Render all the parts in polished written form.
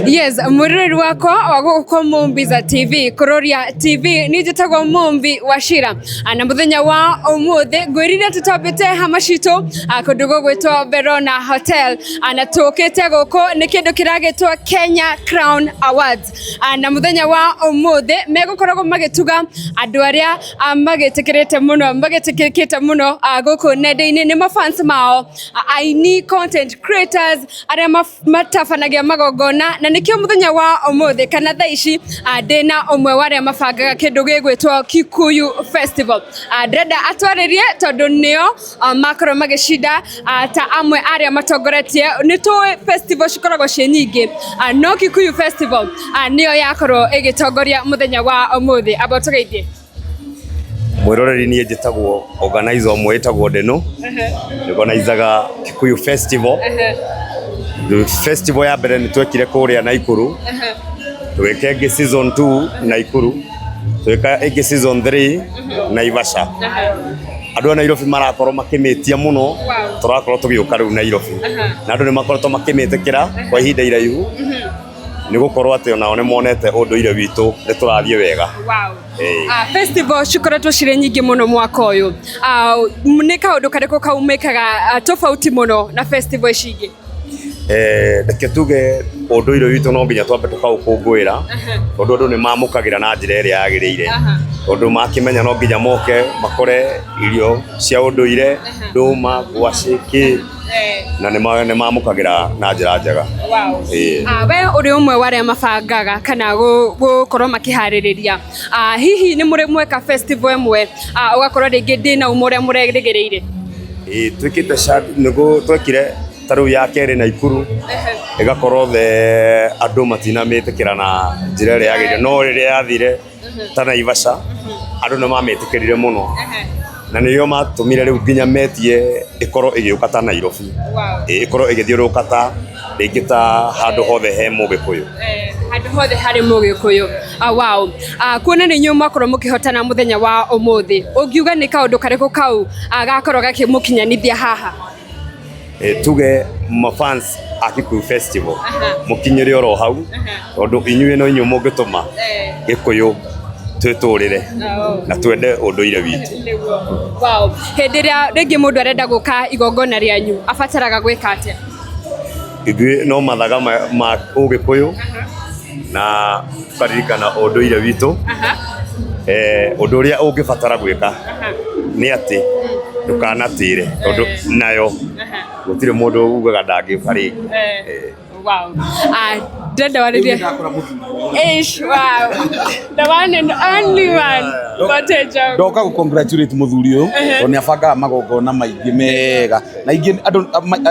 Yes, mwiroreri wakwa wa gũkũ Mumbiza TV, Kuroria TV, niĩ njĩtagwo Mumbi Wachira, na mũthenya wa ũmũthĩ ngwĩrire tũtambĩte hama citũ kũndũ gũgwĩtwo Verona Hotel, na tũkĩte gũkũ nĩ kĩndũ kĩragĩtwo Kenya Crown Awards, na mũthenya wa ũmũthĩ megũkoragwo magĩtuga andũ arĩa magĩtĩkĩrĩte mũno, magĩtĩkĩrĩkĩte mũno gũkũ nenda-inĩ nĩ mafans mao, aini, content creators arĩa matabanagia magongona, na nĩkĩo mũthenya wa ũmũthĩ kana thaa ici ndĩna ũmwe wa arĩa mabangaga kĩndũ gĩgwĩtwo Kikuyu Festival. Ndĩrenda atwarĩrie tondũ nĩo makorwo magĩcinda ta amwe arĩa matongoretie. Nĩ tũĩ festival cikoragwo ciĩ nyingĩ, no Kikuyu Festival nĩyo yakorwo ĩgĩtongoria mũthenya wa ũmũthĩ. Amba ũtũgeithie. Mwĩroreri, niĩ njĩtagwo organizer ũmwe wĩtagwo Ndeno, organizaga Kikuyu Festival. Festival ya mbere nĩ twekire kũrĩa Naikuru, tũgĩka ĩngĩ season 2 Naikuru, tũgĩka ĩngĩ season 3 Naivasha. Andũ a Nairobi marakorwo makĩmĩtia mũno. Tũrakorwo tũgĩũka rĩu Nairobi na andũ nĩ makoretwo makĩmĩtĩkĩra kwa ihinda iraihu, nĩ gũkorwo atĩ onao nĩ monete ũndũire witũ nĩ tũrathiĩ wega. Ĩĩ. Festival cikoretwo cirĩ nyingĩ mũno mwaka ũyũ. Nĩ kaũndũ karĩkũ kau mekaga tofauti mũno na festival ici ingĩ? Reke tuge ũndũire witũ no nginya twambe tũkaũkũngũĩra, tondũ andũ nĩ mamũkagĩra na njĩra ĩrĩa yagĩrĩire, tondũ makĩmenya no nginya moke makore irio cia ũndũire, ndũma, ngwacĩ, kĩ, na nĩ mamũkagĩra na njĩra njega. Ĩĩ. We ũrĩ ũmwe wa arĩa mabangaga kana gũkorwo makĩharĩrĩria. Hihi nĩ mũrĩ mweka festival ĩmwe ũgakorwo rĩngĩ ndĩna uma ũrĩa mũrerĩgĩrĩire? Ĩĩ, twĩkĩte nĩguo twekire ta rĩu ya kerĩ Naikuru, ĩgakorwo the andũ matinamĩtĩkĩra na njĩra ĩrĩa yagĩrĩire, no rĩrĩa yathire ta Naivasha andũ nĩ mamĩtĩkĩrire mũno, na nĩo matũmire rĩu nginya metie ĩkorwo ĩgĩũka ta Nairobi. Ĩĩ, ĩkorwo ĩgĩthiũrũrũka ta rĩngĩ ta handũ hothe he Mũgĩkũyũ. Handũ hothe harĩ Mũgĩkũyũ. Wow. Kuona nĩ inyuĩ mwakorwo mũkĩhotana mũthenya wa ũmũthĩ, ũngiuga nĩ kaũndũ karĩkũ kau gakorwo gakĩmũkinyanithia haha? Tuge mafans a Kikuyu Festival, mũkinyĩre oro hau, tondũ inyuĩ no inyuĩ mũngĩtũma Gĩkũyũ twĩtũrĩre na twende ũndũire witũ. Wow. Hĩndĩ ĩrĩa rĩngĩ mũndũ arenda gũka igongona rĩanyu, abataraga gwĩka atĩa? Ithuĩ no mathaga ma Ũgĩkũyũ na tũkaririkana ũndũire witũ. Ũndũ ũrĩa ũngĩbatara gwĩka nĩ atĩ ndũkanatĩre, tondũ nayo gũtirĩ mũndũ ugaga ndangĩũka rĩngĩ. Wow. Ndĩrenda warĩrie. Ish, wow. The one and only one. What a joke. Ndoka gå congratulate muthuri ũyũ tondũ nĩ abangaga magongona maingĩ mega, na ingĩ andũ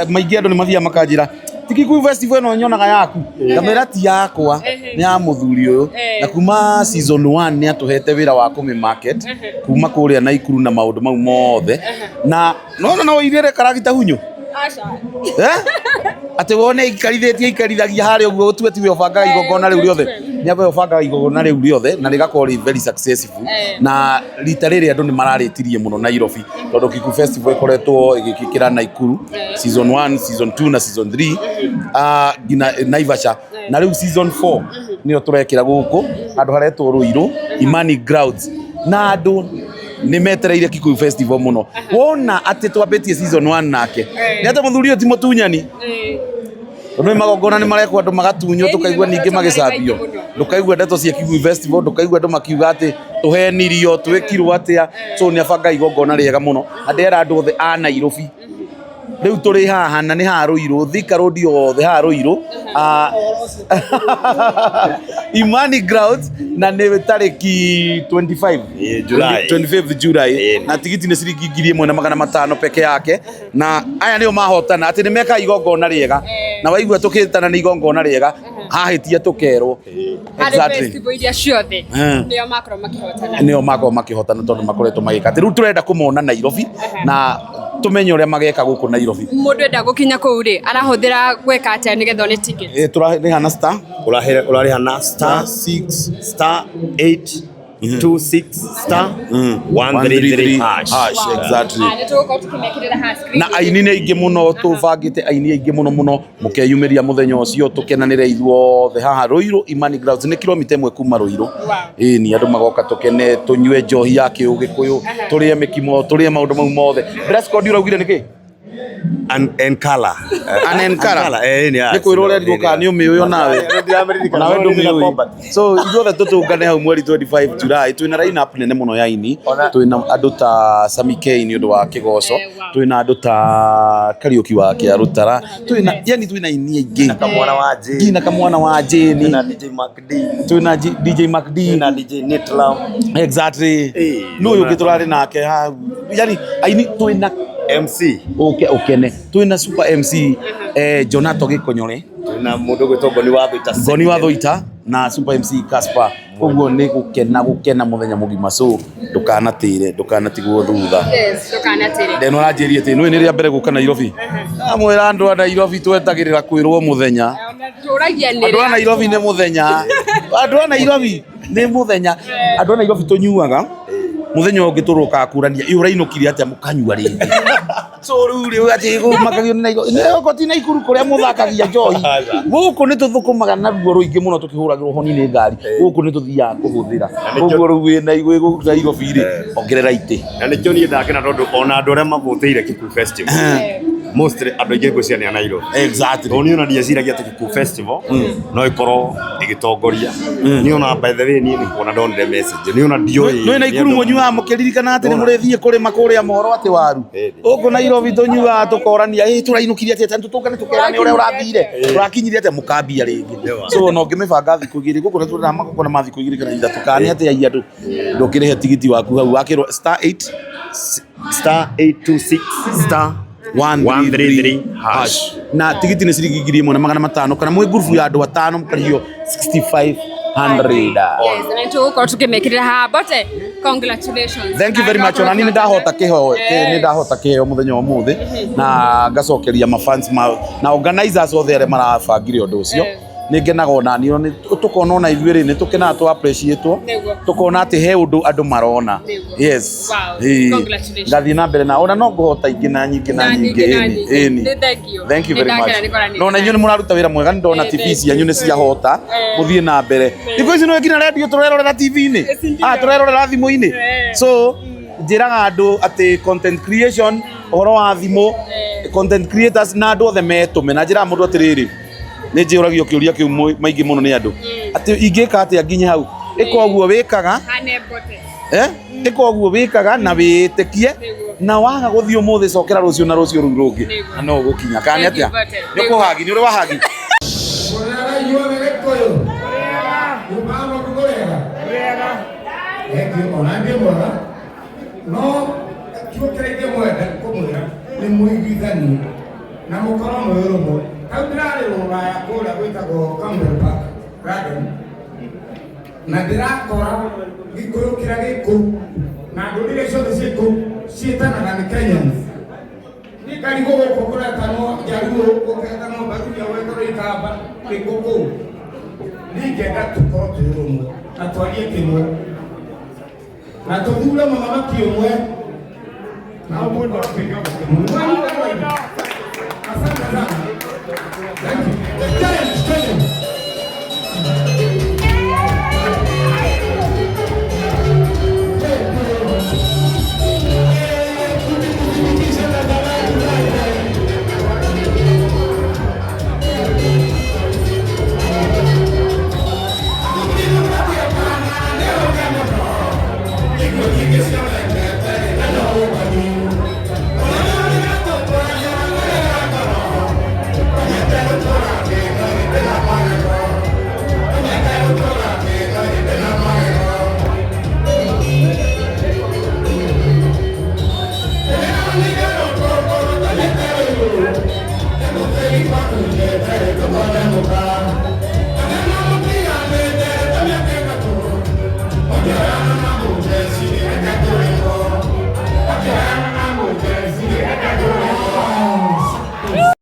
maingĩ andũ nĩ mathiaga makanjĩra, "Ti Kikuyu Festival ĩno nyonaga yaku?" Ngamĩra ti yakwa, nĩ ya mũthuri ũyũ, na kuma season 1 nĩ atũhete wĩra wa kũmĩ market kuma kũrĩa Naikuru na maũndũ mau mothe, na nona no irĩre karagita hunyo. Aca. Eh? Atĩ wone ikarithĩtie, ikarithagia harĩa ũguo, ũtue tiwe ũbangaga igongona rĩu rĩothe, nĩ we ũbangaga igongona rĩu rĩothe na rĩgakorwo rĩ very successful. Na rita rĩrĩ andũ nĩ mararĩtirie mũno Nairobi, tondũ Kikuyu Festival ĩkoretwo ĩgĩkĩkĩra Naikuru season 1, season 2 na season 3, nginya Naivasha, na rĩu season 4 nĩyo tũrekĩra gũkũ handũ haretwo Ruiru Imani Grounds, na andũ nĩ metereire Kikuyu Festival mũno. Wona atĩ twambĩtie season 1 nake nĩ atĩ mũthuri ũyũ ti mũtunyani, tondũ nĩ magongona nĩ marekwo andũ magatunywo, tũkaigua ningĩ magĩcambio. Ndũkaigua ndeto cia Kikuyu Festival, ndũkaigua andũ makiuga atĩ tũhenirio, twĩkirwo atĩa. So nĩ abanga igongona rĩega mũno, na ndĩrera andũ othe a Nairobi, rĩu tũrĩ haha na nĩ haha Ruiru, Thika Road yothe haha Ruiru, Imani Grounds, na nĩ tarĩki 25. Ĩĩ, July. 25th July. Ĩĩ. Na tigiti nĩ ciringi 1500 peke yake, na aya nĩo mahotana atĩ nĩ meka igongona rĩega, na waigua tũkĩtana nĩ igongona rĩega, hahĩtia tũkerwo. Harĩ festival iria ciothe nĩo makorwo makĩhotana. Nĩo makorwo makĩhotana, tondũ makoretwo magĩka atĩ rĩu tũrenda kũmona Nairobi na tũmenye ũrĩa mageka gũkũ Nairobi. Mũndũ enda gũkinya kũu rĩ, arahũthĩra gwĩka atĩa nĩgetha one ticket? Tũrarĩha na star Ũrarĩha na star 6 star 8 826 star 133 hash. Hash, exactly. Nä tå gå korwo tå kä mekä rä ra Na aini nä aingä må no, tå bangä te aini aingä må no må no, må keyumä ria må thenya å cio tå kenanä re ithuothe haha Ruiru Imani Grounds, nä kilomita ĩmwe kuma Ruiru. Ĩni andå magoka tå kene, tå nyue njohi ya kä å gä kå yå, tå rä e mä kimo, tå rä e maå ndå mau mothe. Dress code ũraugire nä kä? And color. Anenkara. Eh, ni nä kwä rwo rerirwo kana nä å mä å ä onawe onawe ndå mä å so ithuothe tå tå ngane hau mweri 25 July. Twä na line up nene må no ya ini, twä na andå ta Sammy K nä å ndå wa kä goco, twä na andå ta Kariuki wa kä Arutara, twä na yani twä na ini aingä Kamwana wa Jane. Ngina kamwana wa Jane, Na DJ Mark D. twä na DJ Mac D. Na DJ Nitlam. Exactly. Eh, no å yå ngä tå rarä nake ha yani aini twä na MC. uke ukene twä na super MC Jonato Gikonyore. Na mundu gwitwo Ngoni wa Thuita. Ngoni wa Thuita na Super MC Casper. Koguo nä gå kena gå kena må thenya må gima, so ndåkanatĩre, ndåkanatigwo thutha. Ndå kanatä rä. Ndeno aranjĩrie atĩ nĩ rĩa mbere gũka Nairobi, amwĩra andũ a Nairobi twetagĩrĩra kwĩrwo mũthenya. Tå ragia nä. Andũ a Nairobi nĩ mũthenya, andũ a Nairobi nĩ mũthenya, andũ a Nairobi tũnyuaga mũthenya ũngĩ tũrokaga kũrania ĩ ũrainũkire atĩa mũkanyua rĩngĩ. So rĩu rĩ atĩ gũmakagio nĩ Nairobi nĩ ti Naikuru kũrĩa mũthakagia njohi, gũkũ nĩ tũthũkũmaga na ruo rũingĩ mũno tũkĩhũragĩrwo honi nĩ ngari, gũkũ nĩ tũthiaga kũhũthĩra. Koguo rĩu wĩ Nairobi rĩ, ongerera itĩ. Na nikio niĩ ndakena tondũ ona andũ arĩa mavũtĩire Kikuyu Festival mostly andũ aingĩ ngwĩciria nĩ a Nairobi. Tondũ niĩ ona ndieciragia atĩ Kikuyu Festival no ĩkorwo ĩgĩtongoria. Niĩ ona by the way niĩ nĩ kuona ndonire message, niĩ ona ndiũĩ. Nĩ Naikuru mũnyuaga mũkĩririkana atĩ nĩ mũrĩthiĩ kũrĩma kũrĩa mohoro atĩ waru. Gũkũ Nairobi tũnyuaga tũkorania ĩ tũrainũkirie atĩa, tondũ tũngane tũkerane ũrĩa ũrathire ũrakinyire atĩa mũkambia rĩngĩ. So ona ũngĩmĩbanga thikũ igĩrĩ gũkũ nĩ tũrĩhaga magongona ma thikũ igĩrĩ kana ithatũ, kana nĩ atĩa ai andũ ndũkĩrĩhe tigiti waku hau wakĩrwo star 8 Star 826 star 133 hash. Na tigiti nĩ ciringi 1500 kana mwĩ ngurubu ya andũ atano mũkarĩhio 6500. Nä tå gå korwo tå kä mekä rä ra haha bote. Congratulations. Thank you very much. Ona niĩ nĩ ndahota kĩheo, nĩ ndahota kĩheo mũthenya wa ũmũthĩ, na ngacokeria mafans ma na organizers othe arĩa marabangire ũndũ ũcio. Nĩ ngenaga ona niĩ nĩ tũkona ona ithuĩ rĩ nĩ tũkenaga tũ appreciate tũkona atĩ he ũndũ andũ marona. Yes. Wow. Ĩĩ. Congratulations. Ngathiĩ na mbere na ona no ngũhota ingĩ na nyingĩ na Na nyingĩ. nyingĩ na Ĩni, nyingĩ. ĩni. Nĩ thank you. Thank you Nĩ very much. ndakena nĩ kwaranĩria. No na inyuĩ nĩ mũraruta wĩra mwega, nĩ ndona Eh, TV thank cianyu you. nĩ ciahota mũthiĩ na mbere. Thikũ ici nĩ nginya radio tũrerorera TV-inĩ, Sindio. ah, tũrerorera thimũ-inĩ. So njĩraga andũ atĩ content creation, ũhoro wa thimũ, content creators na andũ othe metũme, na njĩraga mũndũ atĩrĩrĩ, nĩ njĩũragio kĩũria kĩu maingĩ mũno nĩ andũ atĩ ingĩka atĩa nginye hau, ĩka ũguo wĩkaga. Hane bote. Eh, ĩka ũguo wĩkaga na wĩĩtĩkie, na waga gũthiĩ ũmũthĩ cokera rũciũ na rũciũ rũu rũngĩ na no ũgũkinya kana nĩ Thank you, atĩa. Bote. Nĩ ũkũhagi, nĩ ũrĩ wahagi. Kũrĩaga inyuothe Gĩkũyũ. Nyũmba ya Mũrungu kũrĩega. Thank you. Ona ndĩ mwega. No kiugo kĩrĩa ingĩmwenda kũmwĩra nĩ mũiguithanie na mũkorwo mwĩ ũrũmwe. Hau ndĩrarĩ rũraya kũrĩa gwĩtagwo Campbell Park Garden, na ndĩrakora Gĩkũyũ kĩrĩa gĩ kũu na ndũrĩrĩ ciothe ciĩ kũu ciĩtanaga nĩ Kenyans. Niĩ ngarigwo gũkũ kũretanwo Njaruo, gũketanwo Baruya, gwetwo Ikamba, rĩkũ kũu. Niĩ ngenda tũkorwo twĩ ũrũmwe na twarie kĩmwe na tũthure mũthamaki ũmwe na mũndũ atuĩke mũthamaki. Asante sana. Thank you. Challenge, challenge.